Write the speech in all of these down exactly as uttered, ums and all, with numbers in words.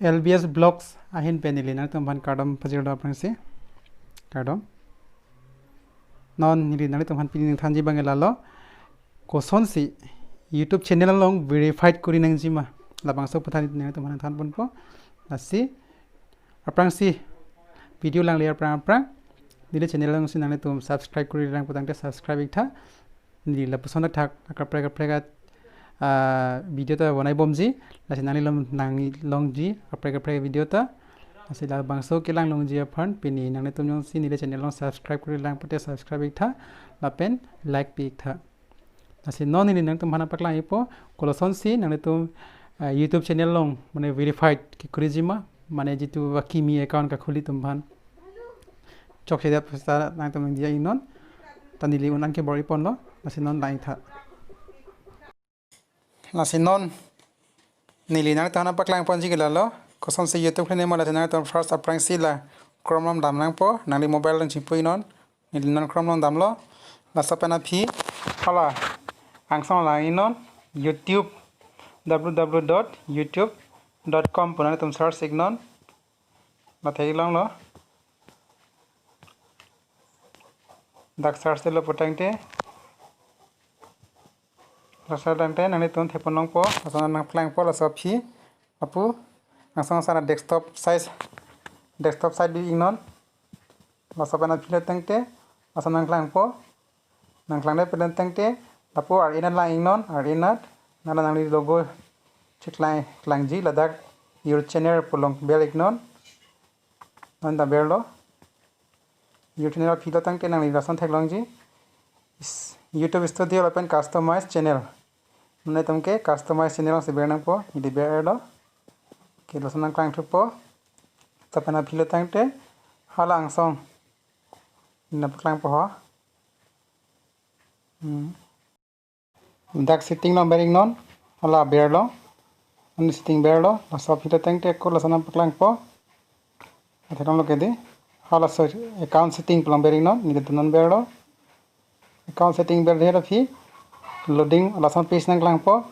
L B S Vlogs ahin pen neli nangtumphan kardom pajirlo aphrangsi. Kardom. Non neli nangtumphan pini nangthanji abang lalo. Kosonsi YouTube channel along verified kori nangjima, labangso aphuthak nangtumphan nangthanponpo. Lasi aphrangsi video langle aphrang aphrang neli channel alongsi nanglitum subscribe kori lang putangte subscribe iktha. Neli lapuson thakthak akaprek kaprek a, ah, video ta bonaibomji. Lasi nanglilom nanglongji akaprek kaprek video ta. Lasi labangso kelang longji aphan pini nanglitum jongsi neli channel along subscribe kori lang pute subscribe iktha lapen like pi iktha. Lasi non neli nangtumphan paklang-ikpo, kosonsi nanglitum, ah, YouTube channel along mane verified kekurijima, mane jitu akimi account kakhuli atum aphan chokchedet pusita nangtum nangdiya-iknon. Ta neli un-an ke bor-iponlo. Lasi non lang-iktha. Lasi non neli nangtumphan paklangponji ke lalo. Kosonsi YouTube khulinema, lasi nangtum first aphrangsi la Chrome along dam nangpo, nangli mobile along chipu-iknon. Neli non Chrome along damlo. Laso pen aphi hala angsong lang-iknon, YouTube, w w w dot youtube dot com pu nangtum search-iknon. Mathe-ik longlo. Dak search detlo putangte, laso tangte nanglitum thepon longpo, laso nangpaklangpo, laso aphi lapu angsong sara desktop site, desktop site bi-iknon. Laso pen aphi lo tangte laso nangklangpo. Nangklangdet putangte lapu ar-inat lang-iknon, ar-inat. Nana nangli logo cheklang, klangji, ladak your channel pu along ber-iknon. Non ta berlo. Your channel aphi lo tangte nangli lason theklongji, is-, YouTube Studio lapen customize channel. Nangtum ke customize channel alongsi ber nangpo, neli berlo. Ke lason nangklangthupo. Laso pen aphi lo tangte hala angsong nangpaklangpo ho. Hmm. Dak setting along ber-iknon, hala berlo. Neli setting berlo, laso aphi lo tangte ko laso nangpaklangpo. Athe along lo ke dei. Halaso account setting pu along ber-iknon, neli non berlo. Account setting berdet aphi loading lason page nangklangpo.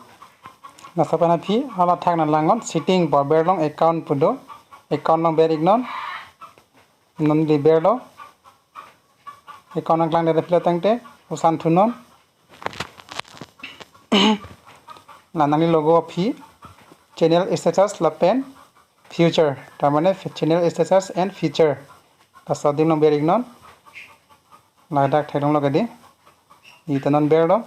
Laso pen aphi hala thak nanglang-iknon, setting pu berlong account pu do. Account along ber-iknon. Non neli berlo. Account nangklangdet aphi lo tangte osan thunon. La nangli logo aphi channel status lapen feature, ta mane channel status and feature. Laso adim along ber-iknon. Ladak theklonglo ke dei. Neli ta non berlo.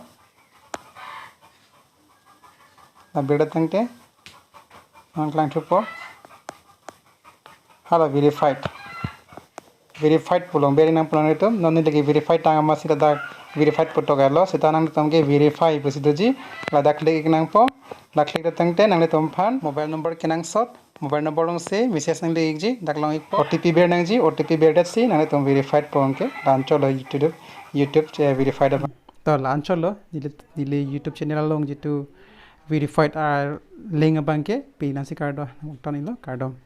La berdet tangte nangklangthupo. Hala verified. Verified pu along ber-ik nangpo nangtum. Non neli ke verified tang amatsi ladak verified pu tok-etlo. Seta nangtum ke verify pusi doji. Ladak click-ik nangpo. La click-det tangte nanglitumphan mobile number kenangsot, mobile number alongsi message nangle-ikji, dak long-ikpo. O T P ber nangji, O T P berdetsi nanglitum verified pu anke la-anchotlo YouTube, YouTube, eh, verified abang. To la-anchotlo, neli, neli YouTube channel along jitu verified a-link abang ke pinangsi kardo, ton-iklo, kardom.